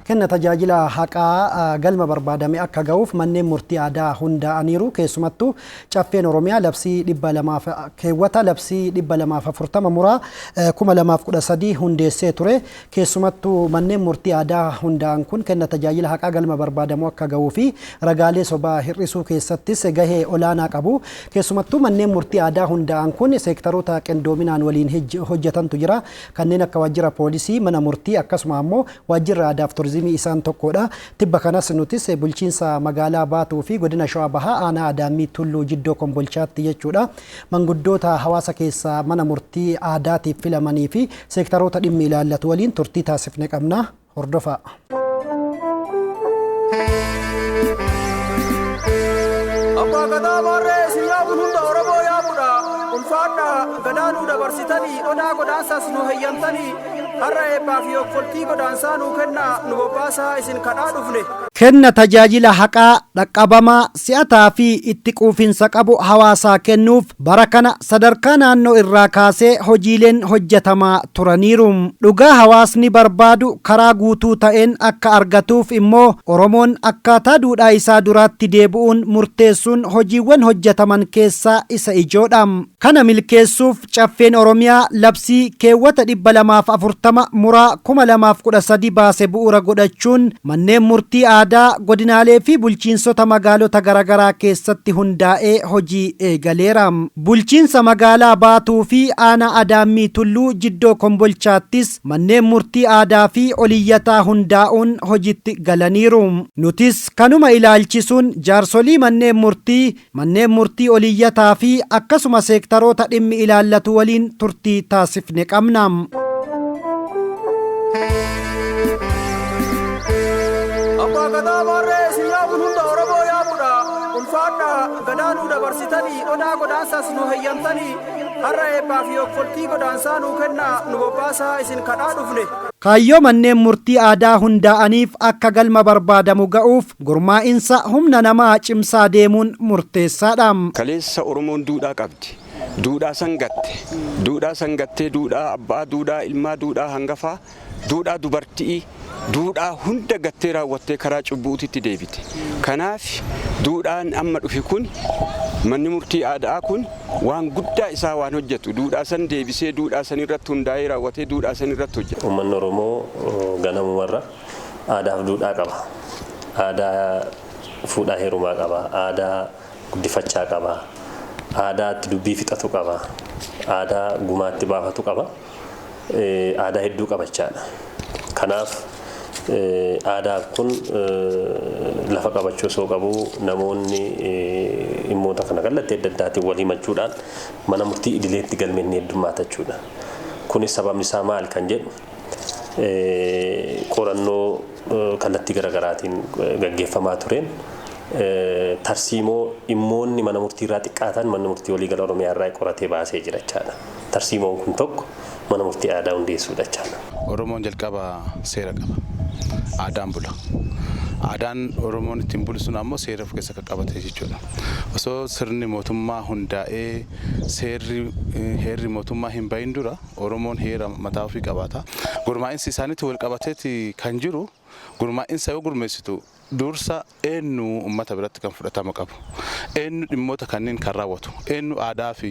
Kenna tajaajila haqaa galma barbaadame akka ga'uuf manneen murtii aadaa hundaa'aniiru. Keessumattuu Caffeen Oromiyaa labsii 200 keewwata labsii 240 muraa 2013 hundeessee ture. Keessumattuu manneen murtii aadaa hundaa'an kun kenna tajaajila haqaa galma barbaadamu akka ga'uu fi ragaalee sobaa hir'isuu keessattis gahee olaanaa qabu. Keessumattuu manneen murtii aadaa hundaa'an kun seektaroota qindoominaan waliin hojjetantu jira. Kanneen akka waajjira poolisii, mana murtii, akkasuma ammoo waajjirra aadaaf turizimii isaan tokkodha. Tibba kanas nutis bulchiinsa magaalaa Baatuu fi godina Shawaa Bahaa aanaa Adaammii Tulluu Jiddoo Kombolchaatti jechuudha. Manguddoota hawaasa keessaa mana murtii aadaatiif filamanii fi seektaroota dhimmi ilaallatu waliin turtii taasifne qabna. Hordofaa. Abbaa Gadaa Maarree, isin yaabuun hunda Oromoo yaabudha. Ulfaadhaa, gadaa nuu dabarsitanii, odaa godaansas nu heeyyamtanii, har'a eebbaa fi okkoltii godaansaa nuu kennaa, nu bobbaasaa isin kadhaa dhufne. Kenna tajaajila haqaa dhaqqabamaa, si'ataa fi itti quufinsa qabu hawaasaa kennuuf bara kana sadarkaa naannoo irraa kaasee hojiileen hojjetamaa turaniiru. Dhugaa hawaasni barbaadu karaa guutuu ta'een akka argatuuf immoo Oromoon akkaataa duudhaa isaa duraatti deebi'uun murteessuun hojiiwwan hojjetaman keessaa isa ijoodha. Kana milkeessuuf Caffeen Oromiyaa labsii keewwata 240 muraa 2013 baase bu'uura godhachuun manneen murtii aadaa godinaalee fi bulchiinsota magaalota garaagaraa keessatti hundaa'ee hojii eegaleera. Bulchiinsa magaalaa Baatuu fi aanaa Adaammii Tulluu Jiddoo Kombolchaattis manneen murtii aadaa fi oliyyataa hundaa'uun hojiitti galaniiru. Nutis kanuma ilaalchisuun jaarsolii manneen murtii, manneen murtii oliyyataa fi akkasuma seektaroota dhimmi ilaallatu waliin turtii taasifne qabna. Abbaa Gadaa Maarree, isin yaabuun hunda Oromoo yaabudha. Ulfaadhaa, gadaa nuu dabarsitanii, odaa godaansas nu heeyyamtanii, har'a eebbaa fi okkoltii godaansaa nuu kennaa, nu bobbaasaa isin kadhaa dhufne. Kaayyoo manneen murtii aadaa hundaa'aniif akka galma barbaadamu ga'uuf gurmaa'insa humna namaa cimsaa deemuun murteessaadha. Kaleessa Oromoon duudhaa qabdi. Duudhaa san gatte. Duudhaa san gattee, duudhaa abbaa, duudhaa ilmaa, duudhaa hangafaa, duudhaa dubartii, duudhaa hunda gattee raawwattee karaa cubbuutitti deebite. Kanaaf duudhaan amma dhufe kun, manni murtii aadaa kun, waan guddaa isaa waan hojjetu, duudhaa san deebisee, duudhaa san irratti hundaa'ee raawwatee, duudhaa san irratti hojjeta. Uummanni Oromoo ganamumarra aadaaf duudhaa qaba. Aadaa fuudhaa heerumaa qaba. Aadaa guddifachaa qaba. Aadaa itti dubbii fixatu qaba. Aadaa gumaatti baafatu qaba. Aadaa hedduu qaba jechaadha. Kanaaf aadaan kun lafa qabachuu osoo qabu, namoonni dhimmoota kana kallattii adda addaatiin wal himachuudhaan mana murtii idileetti galmeen ni heddummaata jechuudha. Kunis sababni isaa maal kan jedhu qorannoo kallattii garaagaraatiin gaggeeffamaa tureen, tarsiimoo dhimmoonni mana murtii irraa xiqqaatan mana murtii waliigala Oromiyaa irraa qoratee baasee jira jechaadha. Tarsiimoon kun tokko mana murtii aadaa hundeessuudha jechaadha. Oromoon jalqaba seera qaba. Aadaan bula. Aadaan Oromoon ittiin bulu sun ammoo seera of keessa kan qabate jechuudha. Osoo sirni mootummaa hundaa'ee seerri heerri mootummaa hin bahin dura Oromoon heera mataa ofii qabaata. Gurmaa'insi isaaniitti wal qabateeti kan jiru. Gurmaa'insa yoo gurmeessitu, dursa eenyu uummata biratti kan fudhatama qabu, eenyu dhimmoota kanneen kan raawwatu, eenyu aadaa fi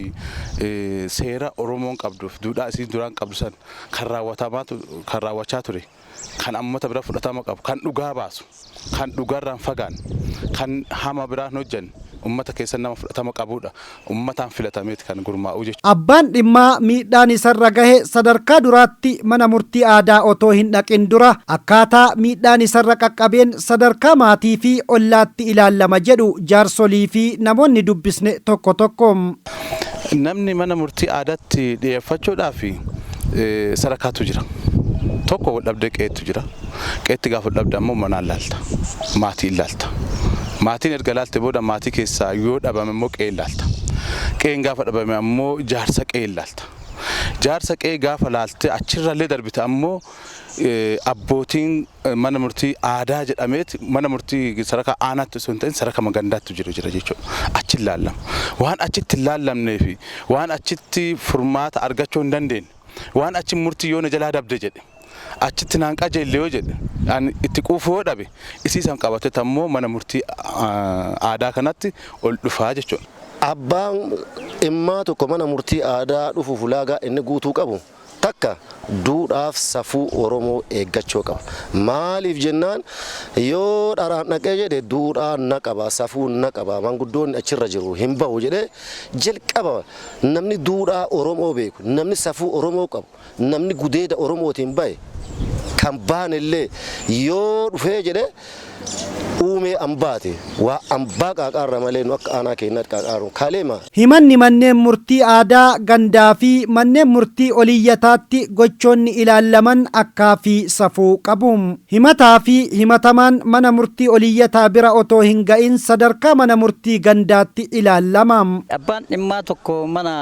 seera Oromoon qabduuf duudhaa isiin duraan qabdu san kan raawwatamaa, kan raawwachaa ture, kan uummata bira fudhatama qabu, kan dhugaa baasu, kan dhugaarraan fagaan, kan hama biraan hojjanne, uummata keessa nama fudhatama qabudha. Uummataan filatameeti kan gurmaa'u jechuudha. Abbaan dhimmaa miidhaan isarra gahe sadarkaa duraatti mana murtii aadaa otoo hin dhaqin dura akkaataa miidhaan isarra qaqqabeen sadarkaa maatii fi ollaatti ilaallama jedhu jaarsolii fi namoonni dubbisne tokko tokko. Namni mana murtii aadaatti dhiyeeffachuudhaaf sadarkaatu jira. Tokko wal dhabdee qe'eetu jira. Qe'eetti gaafa wal dhabde ammoo manaan laalta. Maatii ilaalta. Maatiin erga laalte booda, maatii keessaa yoo dhabame immoo qe'ee ilaalta. Qe'een gaafa dhabame ammoo jaarsa qe'ee ilaalta. Jaarsa qe'ee gaafa laalte, achirrallee darbite ammoo abbootiin mana murtii aadaa jedhameeti mana murtii sadarkaa aanaatti osoo hin ta'in sadarkaa magandaatti jiru jechuudha. Achi ilaallama. Waan achitti hin laallamnee fi waan achitti furmaata argachuu hin dandeenye, waan achi murtii yoo na jalaa dabde jedhe Achitti naan qajeelle yoo jedhe, ani itti quufuu yoo dhabe, isiisan qabate ammoo mana murtii aadaa kanatti ol dhufaa jechuudha. Abbaan dhimmaa tokko mana murtii aadaa dhufuuf ulaagaa inni guutuu qabu takka duudhaaf safuu Oromoo eeggachuu qaba. Maaliif jennaan, yoo dharaan dhaqee jedhe duudhaan na qaba, safuun na qaba, manguddoonni achirra jiru hin bahu jedhee jalqaba namni duudhaa Oromoo beeku, namni safuu Oromoo qabu, namni gudeeda Oromootiin bahe kan baanillee yoo dhufee jedhe uumee ambaate waa ambaa qaaqaarra malee nu akka aanaa keenyaatti qaaqaaru kaleema. Himanni manneen murtii aadaa gandaa fi manneen murtii oliyyataatti gochoonni ilaallaman akkaa fi safuu qabu. Himataa fi himatamaan mana murtii oliyyataa bira otoo hin ga'in sadarkaa mana murtii gandaatti ilaallama. Abbaan dhimmaa tokko mana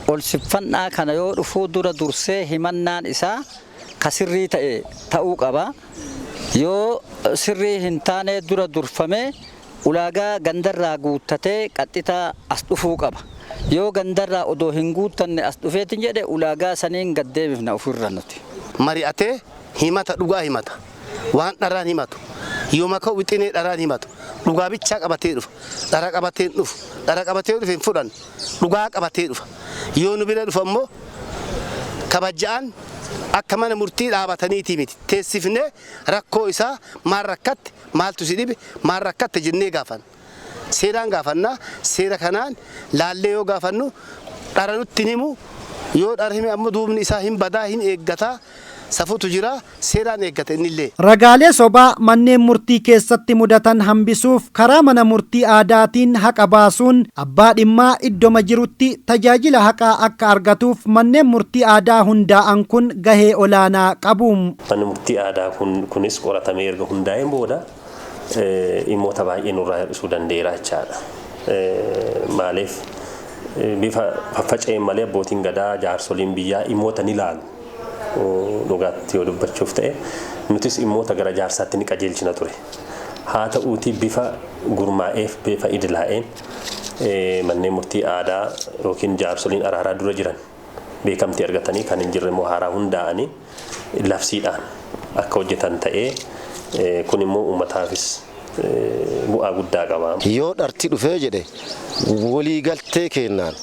ol siffannaa kana yoo dhufuu dura dursee himannaan isaa ka sirrii ta'e ta'uu qaba. Yoo sirrii hin taane dura durfamee ulaagaa gandarraa guuttatee qaxxitaa as dhufuu qaba. Yoo gandarraa odoo hin guuttanne as dhufeetin jedhe ulaagaa saniin gad deebifna ofirra nuti. Mari'atee himata dhugaa himata. Waan dharaan himatu. Yoo maka wixinee dharaan himatu. Dhugaa bichaa qabatee dhufa. Dhara qabatee dhufu. Dhara qabatee dhufe hin fudhan. Dhugaa qabatee dhufa. Yoo nu bira dhufa immoo kabaja'an akka mana murtii dhaabataniitii miti. Teessifnee rakkoo isaa maal rakkatte, maaltu si dhibe, maal rakkatte jennee gaafanna. Seeraan gaafannaa, seera kanaan laallee yoo gaafannu dhara nutti himu, yoo dhara hime ammoo duubni isaa hin badaa, hin eeggataa, safuutu jira, seeraan eeggata innillee. Ragaalee sobaa manneen murtii keessatti mudatan hambisuuf karaa mana murtii aadaatiin haqa baasuun abbaa dhimmaa iddoma jirutti tajaajila haqaa akka argatuuf manneen murtii aadaa hundaa'an kun gahee olaanaa qabu. Manni murtii aadaa kunis qoratamee erga hundaa'een booda dhimmoota baay'ee nurraa hir'isuu danda'eera jechaadha. Maaliif bifa faffaca'een malee abbootiin gadaa jaarsoliin biyyaa dhimmoota ni ilaalu. Dhugaatti yoo dubbachuuf ta'e nutis dhimmoota gara jaarsaatti ni qajeelchina ture. Haa ta'uutii bifa gurmaa'eef bifa idilaa'een manneen murtii aadaa yookiin jaarsoliin araaraa dura jiran beekamtii argatanii kan hin jirre immoo haaraa hundaa'anii labsiidhaan akka hojjetan ta'ee kun immoo uummataafis bu'aa guddaa qaba. Yoo dharti dhufee jedhe waliigaltee kennaan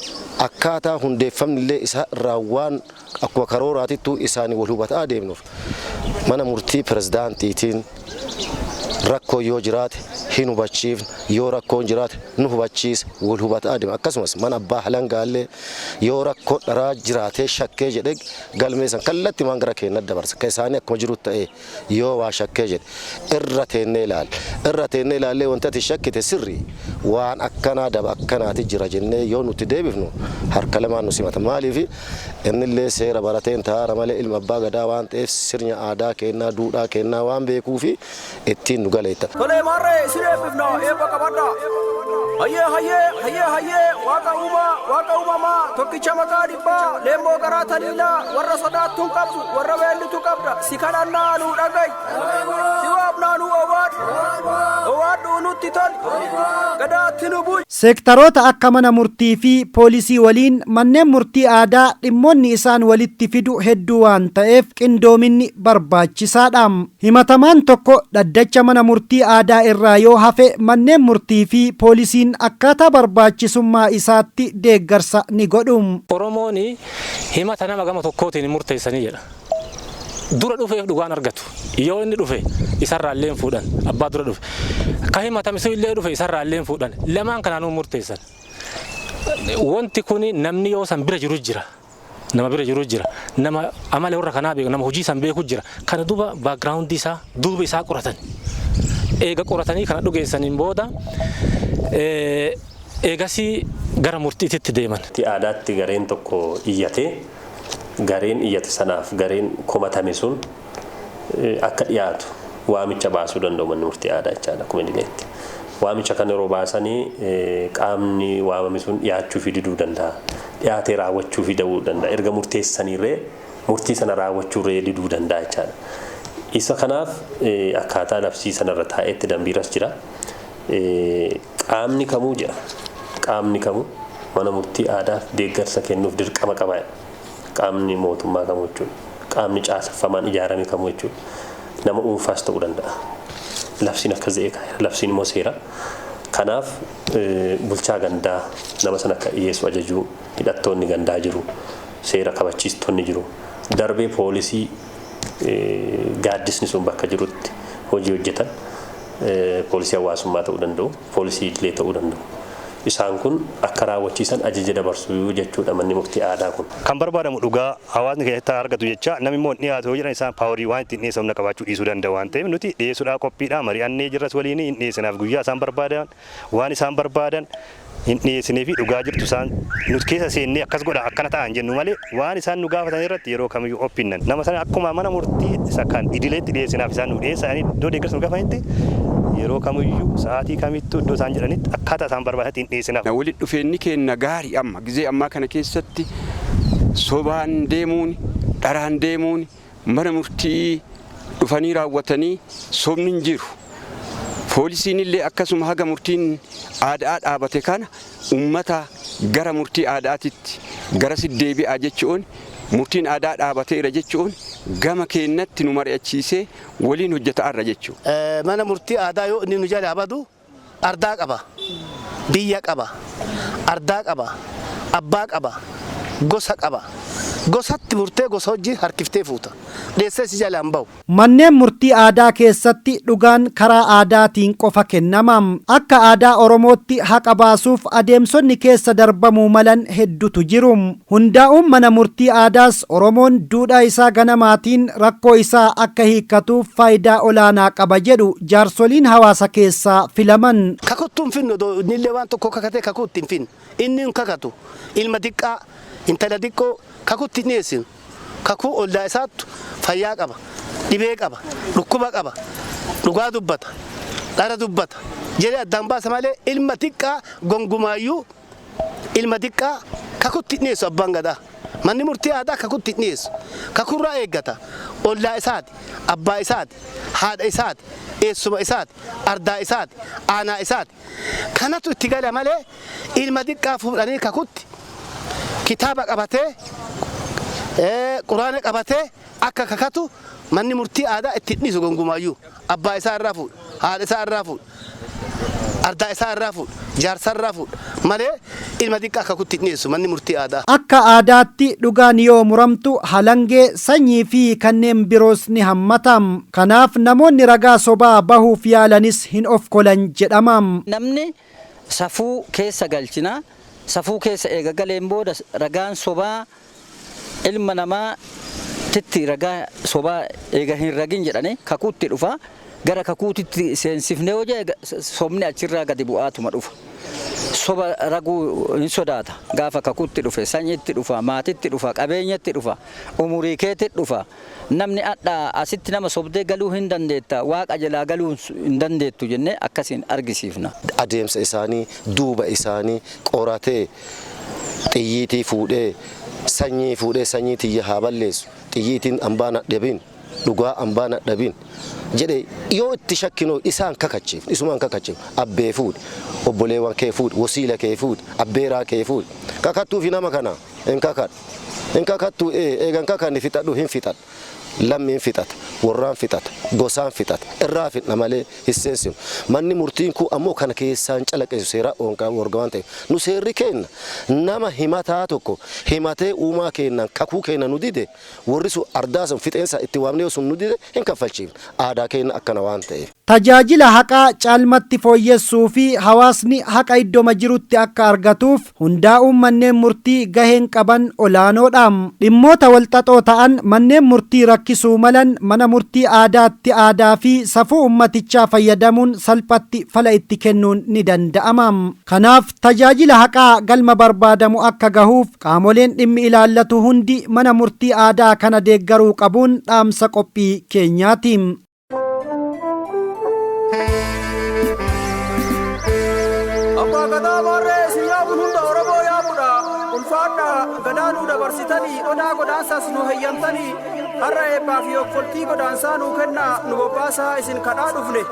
akkaataa hundeeffamni illee isaa irraa waan akkuma karooraatittuu isaanii wal hubataa deemnuuf mana murtii pirezidaantiitiin rakkoo yoo jiraate hin hubachiifne, yoo rakkoon jiraate nu hubachiisa, wal hubataa deema. Akkasumas mana abbaa halangaallee yoo rakkoo dharaa jiraatee shakkee jedhe galmeessan kallattii maan gara keenyatti dabarsa. Kan isaanii akkuma jiru ta'e yoo waa shakkee jedhe irra teennee ilaalla. Irra teennee ilaallee wanti ati shakkite sirrii waan akkanaa daba akkanaati jira jennee yoo nuti deebifnu harka lamaan nu simata. Maaliif innillee seera barateen taara malee ilma abbaa gadaa waan ta'eef sirna aadaa kennaa duudhaa kennaa waan beekuufi ittiin nu galeetta. Tolee maarree isin eebbifna eebba qabadha. Hayyee hayyee hayyee hayyee waaqa uumaa waaqa uumamaa tokkicha maqaa dhibbaa leemmoo garaa taliilaa warra sodaattuun qabdu warra weellitu qabda si kadhannaa nuu dhagayi si waamnaa nuu owaadhu owaadhu nutti toli gadaatti nu bulchi. Seektaroota akka mana murtii fi poolisii waliin manneen murtii aadaa dhimmoonni isaan walitti fidu hedduu waan ta'eef qindoominni barbaachisaadha. Himatamaan tokko dhaddacha mana murtii aadaa irraa yoo hafe manneen murtii fi poolisiin akkaataa barbaachisummaa isaatti deeggarsa ni godhu. Oromoon himata nama gama tokkootiin murteessanii jedha. Dura dhufeef dhugaan argatu. Yoo inni dhufe isarraa illee fuudhan, abbaa dura dhufe. Ka himatame sun illee dhufe isarraa illee fuudhan. Lamaan kanaanuu murteessan. Wanti kun namni yoo san bira jiru jira. Nama bira jiru jira. Nama amala warra kanaa beeku, nama hojii san beeku jira. Kana duuba background isaa, duuba isaa qoratan. Eega qoratanii kana dhugeessaniin booda eegasii gara murtiitti deeman. Aadaatti gareen tokko iyyatee gareen iyyate sanaaf gareen komatame sun akka dhiyaatu waamicha baasuu danda'u manni murtii aadaa jechaadha akkuma idileetti. Waamicha kana yeroo baasanii qaamni waamame sun dhiyaachuu fi diduu danda'a. Dhiyaatee raawwachuu fi diduu danda'a. Erga murteessaniirree murtii sana raawwachuurree diduu danda'a jechaadha. Isa kanaaf akkaataa labsii sanarra taa'etti dambiiras jira. Qaamni kamuu jedha. Qaamni kamuu mana murtii aadaaf deeggarsa kennuuf dirqama qaba. Qaamni mootummaa kamuu jechuudha. Qaamni caaseffamaan ijaarame kamuu jechuudha. Nama dhuunfaas ta'uu danda'a. Labsiin akkas jedhee kaa'eera. Labsiin immoo seera. Kanaaf bulchaa gandaa nama sana akka dhiyeessu ajajuu, hidhattoonni gandaa jiru, seera kabachiistonni jiru. Darbee poolisii gaaddisni sun bakka jirutti hojii hojjetan poolisii hawaasummaa ta'uu danda'u, poolisii idilee ta'uu danda'u. Isaan kun akka raawwachiisan ajaja dabarsuu jechuudha manni murtii aadaa kun. Kan barbaadamu dhugaa hawaasni keessatti argatu jecha namni immoo dhiyaatu yoo jedhan isaan paaworii waan ittiin dhiyeessan humna qabaachuu dhiisuu danda'u waan ta'eef nuti dhiyeessuudhaa qophiidhaa mari'annee jirras waliin hin dhiyeessinaaf guyyaa isaan barbaadan waan isaan barbaadan hin dhiyeessinee fi dhugaa jirtu isaan nuti keessa seennee akkas godha akkana ta'an jennu malee waan isaan nu gaafatan irratti yeroo kamiyyuu qophiinnan nama sana akkuma mana murtii isa kan idileetti dhiyeessinaaf isaan nu dhiyeessanii iddoo deeggarsa nu gaafatanitti yeroo kamiyyuu sa'aatii kamittuu iddoo isaan jedhanitti akkaataa isaan barbaadanitti hin dhiyeessinaaf. Walitti dhufeenyi keenya gaarii amma gizee ammaa kana keessatti sobaan deemuun dharaan deemuun mana murtii dhufanii raawwatanii sobni hin jiru. Poolisiin illee akkasuma haga murtiin aadaa dhaabate kana uummata gara murtii aadaatitti gara deebi'aa jechuun murtiin aadaa dhaabateera jechuun gama keenyatti nu mari'achiisee waliin hojjeta'arra jechuudha. Mana murtii aadaa yoo inni nu jalaa badu ardaa qaba, biyya qaba, ardaa qaba, abbaa qaba, gosa qaba. Gosatti murtee gosa hojii harkiftee fuuta. Dheessee si jalaan bahu. Manneen murtii aadaa keessatti dhugaan karaa aadaatiin qofa kennama. Akka aadaa Oromootti haqa baasuuf adeemsonni keessa darbamuu malan hedduutu jiru. Hundaa'uun mana murtii aadaas Oromoon duudhaa isaa ganamaatiin rakkoo isaa akka hiikkatuuf faayidaa olaanaa qaba jedhu jaarsoliin hawaasa keessaa filaman. Kakuttuu hin finnu innillee waan tokko kakatee kakuutti hin finnu. Inni hin kakatu. Ilma xiqqaa, intala xiqqoo kakutti hin dhiyeessinu. Kakuu ollaa isaattu fayyaa qaba, dhibee qaba, dhukkuba qaba, dhugaa dubbata, dhara dubbata. Jedhee addaan baasa malee ilma xiqqaa gongumaayyuu ilma xiqqaa kakutti hin dhiyeessu abbaan gadaa. Manni murtii aadaa kakutti hin dhiyeessu. Kakurraa eeggata. Ollaa isaati, abbaa isaati, haadha isaati, eessuma isaati, ardaa isaati, aanaa isaati. Kanatu itti gala malee ilma xiqqaa fuudhanii kakutti kitaaba qabatee quraana qabatee akka kakatu manni murtii aadaa itti dhiisu gongumaayyuu. Abbaa isaa irraa fuudha, haadha isaa irraa fuudha, ardaa isaa irraa fuudha, jaarsa irraa fuudha malee ilma xiqqaa kakutti dhiyeessu manni murtii aadaa. Akka aadaatti dhugaan yoo muramtu halangee sanyii fi kanneen biroos ni hammatam. Kanaaf namoonni ragaa sobaa bahuuf yaalanis hin of kolan jedhama. Namni safuu keessa galchina. Safuu keessa eega galeen booda ragaan sobaa ilma namaa titti ragaa sobaa eega hin ragin jedhanii kakuutti dhufa. Gara kakuutitti seensifnee yoo jedhe sobni achirraa gadi bu'aatuma dhufa. Soba raguu hin sodaata. Gaafa kakuutti dhufe sanyiitti dhufa, maatitti dhufa, qabeenyatti dhufa, umurii keetti dhufa. Namni adda asitti nama sobdee galuu hin dandeetta, waaqa jalaa galuu hin dandeettu jennee akkasiin argisiifna. Adeemsa isaanii, duuba isaanii qoratee xiyyiitii fuudhee sanyii fuudhee sanyii tiyya haa balleessu, xiyyiitiin hambaa nadhabin, dhugaa hambaa nadhabin jedhee yoo itti shakkinoo isaan kakachiif, isumaan kakachiif abbee fuudhe, obboleewwan kee fuudhe, wasiila kee fuudhe, abbeeraa kee fuudhe. Kakattuufi nama kana hin kakadhu. Hin kakattu eegan kakanni fixadhu hin fixadhu. Lammiin fixata, warraan fixata, gosaan fixata, irraa fixna malee hin seensinu. Manni murtiin kun ammoo kana keessaan calaqqisiisu seera orga waan ta'eef. Nu seerri kenna nama himataa tokko himatee uumaa kennan kakuu kenna nu dide warri sun ardaa sun fixeensa itti waamnee sun nu dide hin kaffalchiifne. Aadaa kenna akkana waan ta'eef. Tajaajila haqaa caalmatti fooyyessuu fi hawaasni haqa iddooma jirutti akka argatuuf hundaa'uun manneen murtii gaheen qaban olaanoodha. Dhimmoota walxaxoo ta'an manneen murtii rakkisuu malan mana murtii aadaatti aadaa fi safuu ummatichaa fayyadamuun salphatti fala itti kennuun ni danda'ama. Kanaaf tajaajila haqaa galma barbaadamu akka gahuuf qaamoleen dhimmi ilaallatu hundi mana murtii aadaa kana deeggaruu qabuun dhaamsa qophii keenyaati. Abbaa gadaa maarree isin yaabuun hunda Oromoo yaabudha. Ulfaadhaa gadaa nuu dabarsitanii odaa godaansas nu heeyyamtanii har'a eebbaa fi okkoltii godaansaa nuu kennaa nu bobbaasaa isin kadhaa dhufne.